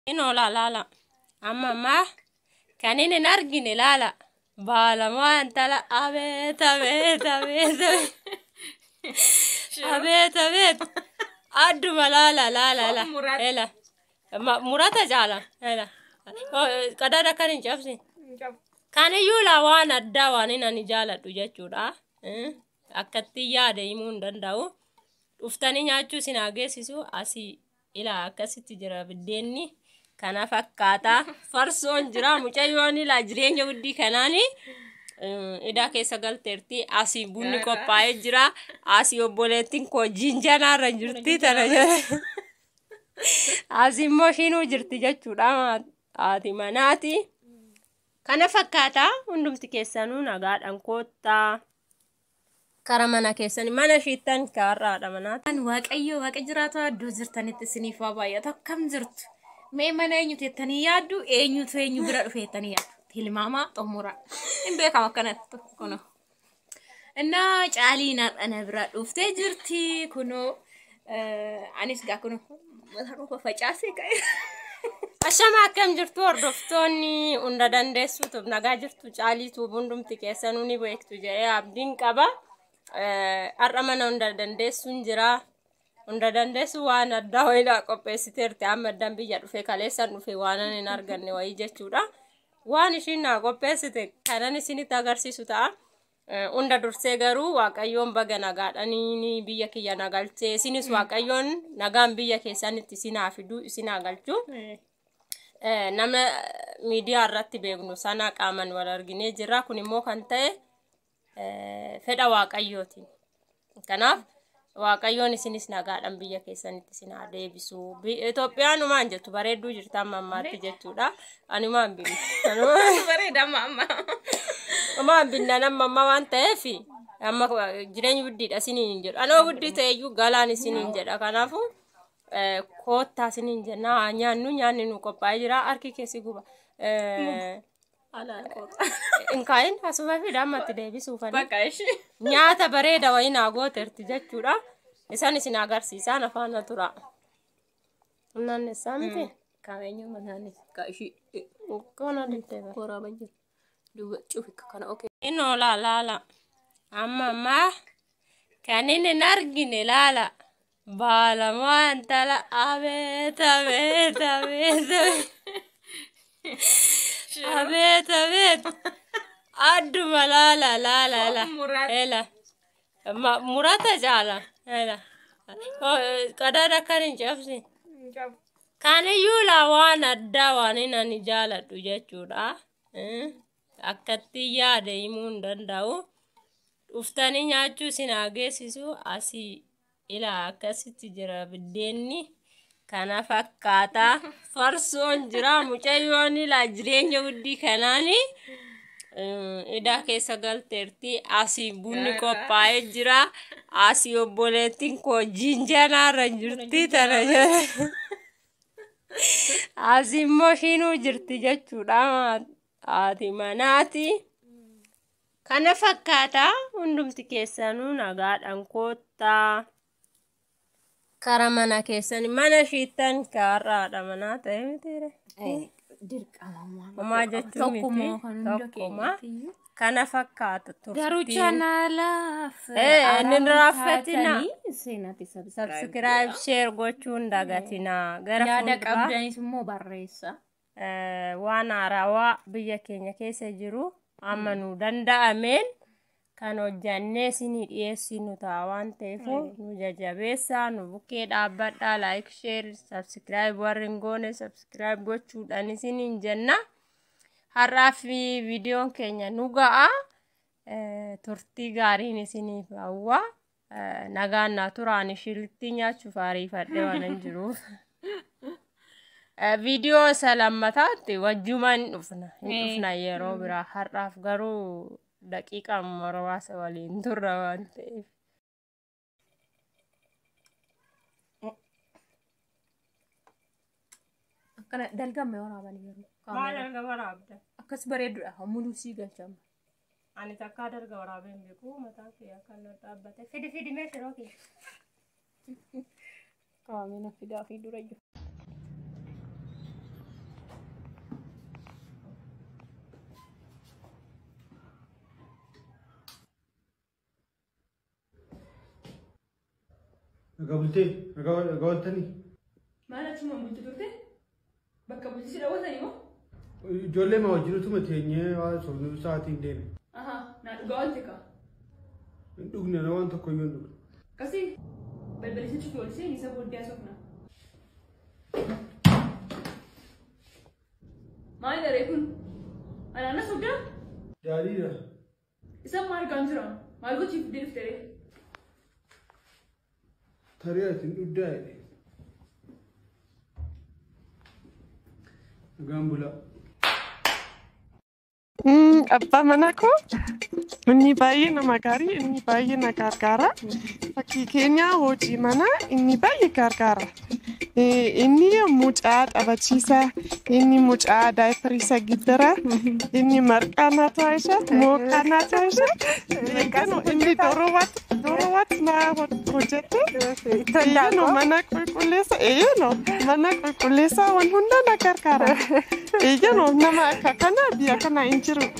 Inoo laala. Amma ammaa kan inni hin argine laala. Baalamaa intala abeet abeet abeet abeet abeet adduma laala laala la. Ela murata caala ela qadaada kan hin cabsin. Kaniyyuu laa waan addaa waan inni ani jaaladhu jechuudha. Akkatti yaada himuu hin danda'u. Dhuftanii nyaachuu isin haa geessisu. Asii ilaa akkasitti jira biddeenni. Kana fakkaata. Farsoon jira. Mucayyoon ilaa jireenya guddii kanaani idaa keessa galteerti. Asii bunni qophaa'ee jira. Asii obboleettiin koo jinjanaarra jirti. Tana jala. Asii immoo ishiinuu jirti jechuudha. Haati manaati. Kana fakkaata. Hundumti keessanuu nagaadhaan koottaa. Kara mana keessanii mana ishiittan kaarraadha manaati. Waaqayyo waaqa jiraatu iddoo jirtanitti isiniif haa baay'atu. Akkam jirtu? Mee mana eenyutu jettanii yaaddu? Eenyutu eenyu bira dhufe jettanii yaaddu? Tilmaamaa xumuraa. Hin beekamu akkanatti kunoo. Innaa Caaliin har'a na bira dhuftee jirti kunoo. Anis gaa kunoo mataa koo facaasee ka'e. Ashama akkam jirtu hordoftoonni hunda dandeessuutuuf nagaa jirtu Caaliituuf hundumti keessanuu ni beektu jedhee abdiin qaba. Har'a mana hunda dandeessuun jira. Hunda dandeessu waan addaa wayii qopheessiteerti. Amma addaan biyya dhufe kaleessaan dhufe waan ani hin arganne wayii jechuudha. Waan ishiin naa qopheessite kanan isinitti agarsiisu ta'a. Hunda dursee garuu Waaqayyoon baga nagaadhanii biyya kiyya nagalchee isinis Waaqayyoon nagaan biyya keessanitti isin haa fidu isin haa galchu. Nama miidiyaa irratti beeknu sana qaaman wal arginee jirra. Kun immoo kan ta'e fedha Waaqayyootiin. Kanaaf Waaqayyoon isinis nagaadhaan biyya keessanitti isin haa deebisu. Itoophiyaan maan jettu bareedduu jirta amma ammaatti jechuudha. Ani maan binna. Bareeda amma amma. Maan binna amma amma waan ta'eef amma jireenya guddiidha isiniin hin jedhu. Anoo guddii ta'eyyuu galaan isiniin jedha. Kanaafuu koottaa isiniin jenna. Haa nyaannu, nyaanni nu qophaa'ee jira. Harki keessi guba. Hin kaa'in asuma fida amma itti deebisuufani. Bakka ishee. Nyaata bareeda wayii naa gooteerti jechuudha. Isaan isin agarsiisaan afaan tura. Naannessaa miti. Qabeenya mataan ishee. Kana dittee bara. Waraabaa jira. Duuba cufi kana okee. Inoo laala. Amma ammaa kan inni hin argine laala. Baalamaa intala abeet abeet abeet abeet abeet adduma laala laala la. Ela murata caala ela qadaada kan hin cabsin. Kaniyyuu laa waan addaa waan inni ani jaaladhu jechuudha. Akkatti yaada himuu hin danda'u. Dhuftanii nyaachuu isin haa geessisu. Asii ilaa akkasitti jira biddeenni. Kana fakkaata. Farsoon jira. Mucayyoon ilaa jireenya guddii kanaani idaa keessa galteerti. Asii bunni qophaa'ee jira. Asii obboleettiin koo jinjanaarra jirti. Tana jala. Asii immoo ishiinuu jirti jechuudha. Haati manaati. Kana fakkaata. Hundumti keessanuu nagaadhaan koottaa. Kara mana keessanii mana ishiittan kaarraadha manaa ta'e mitiire. Dirqama. Homaa jechuun miti. Tokkuma kan hunda Tokkuma. keenyatti. Kana fakkaata Garuu turtiin. chaanaalaaf Inni raaffatina. Seenaatti Subscribe subscribe share gochuun dagatinaa. Gara yaada fuulduraa qabdanis immoo barreessa. waan haarawaa biyya keenya keessa jiru amma nu danda'ameen kan hojjannee isinii dhiyeessinu ta'a waan ta'eef nu jajjabeessaa, nu bukkee dhaabbadhaa, like share subscribe warri hin goone subscribe gochuudhaan isiniin jenna. Har'aaf viidiyoon keenya nu ga'a. Turtii gaariin isiniif hawwa. Nagaan naa turaan ishilitti nyaachuuf ariifadhe waan hin jiruuf. Viidiyoo isa lammataatti wajjumaan hin dhufna. Hin dhufna yeroo biraa. Har'aaf garuu daqiiqaa muraasa waliin turra waan ta'eef. Akkana dalgamme waraabanii yeroo. Maal dalga waraabda? Akkas bareedudha. Muluu sii galchama. Ani takkaa dalga waraabee hin beeku. Mataan kiyya akka inni dhaabbate. Fidi fidi mee shiroo kiyya. Qaamina fidaa fi dura jiru. Nagaa bultee, nagaa nagaa ooltanii. Maal achuma bulti turte? Bakka bultii si daawwatanii moo? Ijoollee maa wajjin utuma teenyee sobnu sa'aatiin deeme. Ahaa, naa dhugaa oolte kaa. Hin dhugne na waan tokko iyyuu hin dhugne. Akkasii balbalisa cufee ol seeni isa booddee haasofna. Maal daree kun? Anaan as hoggaa? Daadhiidha. Isan maal argaan jira? Maal gochiif fiddee dhufte ree? Tarii ati hin dhugdaa jedhe. Nagaan bulaa. Abbaa mana koo inni baay'ee nama gaarii, inni baay'ee na gargaara. Fakkii keenya hojii manaa inni baay'ee gargaara. Inni mucaa taphachiisa, inni mucaa daayiparii isa giddara, inni marqaa na taasisa, mooqaa na taasisa. Inni doroo na hojjete. Eeyyano mana qulqulleessa, eeyyano mana qulqulleessa waan hunda na gargaara. Eeyyano nama akka kana biyya kana hin jiru.